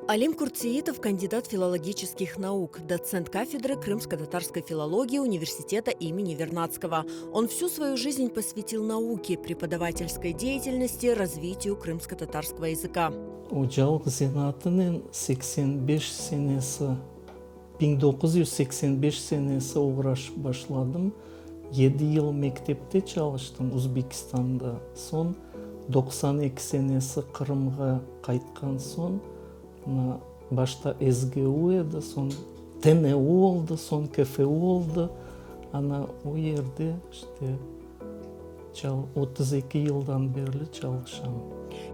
Alim Kurtseitov kandidat filologiçeskih nauk, dotsent kafedraı krımsко-tatarskoy filologii universiteta imeni Vernadskogo. On всю свою жизнь посвятил науке, преподавательской деятельности, развитию крымско-татарского языка. Ocalıq zenaatınen 85 senesi, 1985 senesi oğraşıp başladım. Yedi yıl mektepte çalıştım Uzbekistanda. Soñ 92 senesi Qırımğa qaytqan soñ, mına, başta SGU edi, soñ TNU oldı, soñ KFU oldı. Ana, o yerde, işte, 32 yıldan berli çalışam.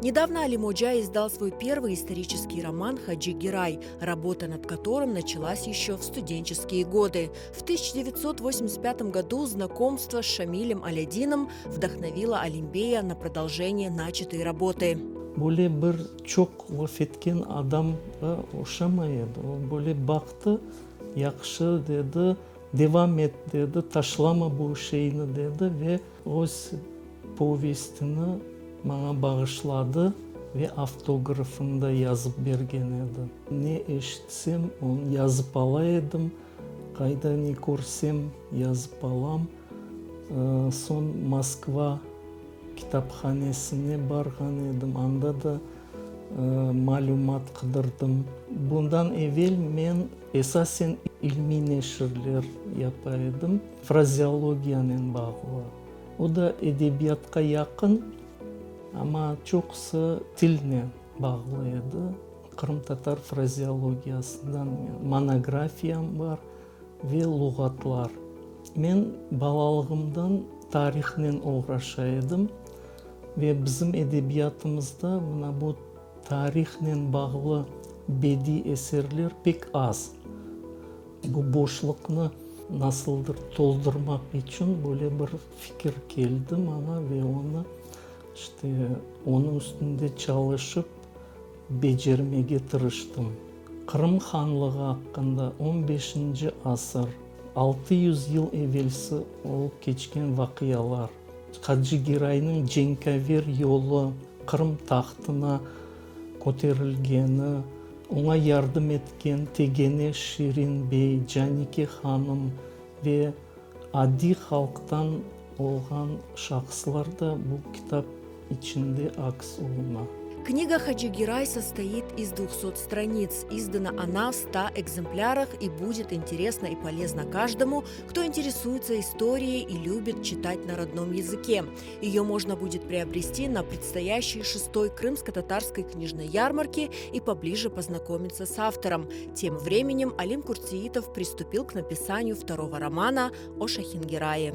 Недавно Алим Оджа издал свой первый исторический роман «Хаджи Герай», работа над которым началась еще в студенческие годы. В 1985 году знакомство с Шамилем Алядином вдохновило Алимбея на продолжение начатой работы. Böyle bir çoq laf etken adamğa oşamay edi. O böyle baqtı, yahşı, dedi, devam et, dedi, taşlama bu şeyni, dedi ve öz povestini maña bağışladı ve avtografını da yazıp bergen edi. Ne eşitsem, onı yazıp ala edim, qayda ne körsem, yazıp alam. Soñ Moskva kitaphanesine barğan edim, anda da malümat qıdırdım. Bundan evel men esasen ilmiy neşirler yapa edim, frazeologiyanen bağlı. O da edebiyatqa yaqın, amma çoqusı tilnen bağlı edi. Qırımtatar frazeologiyasından monografiyam bar ve luğatlar. Men balalığımdan tarihnen oğraşa edim ve bizim edebiyatımızda mına bu tarihnen bağlı bediy eserler pek az. Bu boşluqnı nasıldır toldurmaq içün böyle bir fikir keldi maña ve onı, işte, onıñ üstünde çalışıp becermege tırıştım. Qırım hanlığı aqqında on beşinci asır, 600 yıl evelsi olıp keçken vaqialar, Hacı Giraynıñ cenkâver yolu, Qırım tahtına köterilgeni, oña yardım etken Tegene Şirin bey, Canike hanım ve adiy halqtan olğan şahıslar da bu kitap içinde aks oluna. Книга Хаджи Герай состоит из 200 страниц. Издана она в 100 экземплярах и будет интересна и полезна каждому, кто интересуется историей и любит читать на родном языке. Ее можно будет приобрести на предстоящей шестой крымско-татарской книжной ярмарке и поближе познакомиться с автором. Тем временем Алим Куртсеитов приступил к написанию второго романа о Шахингерае.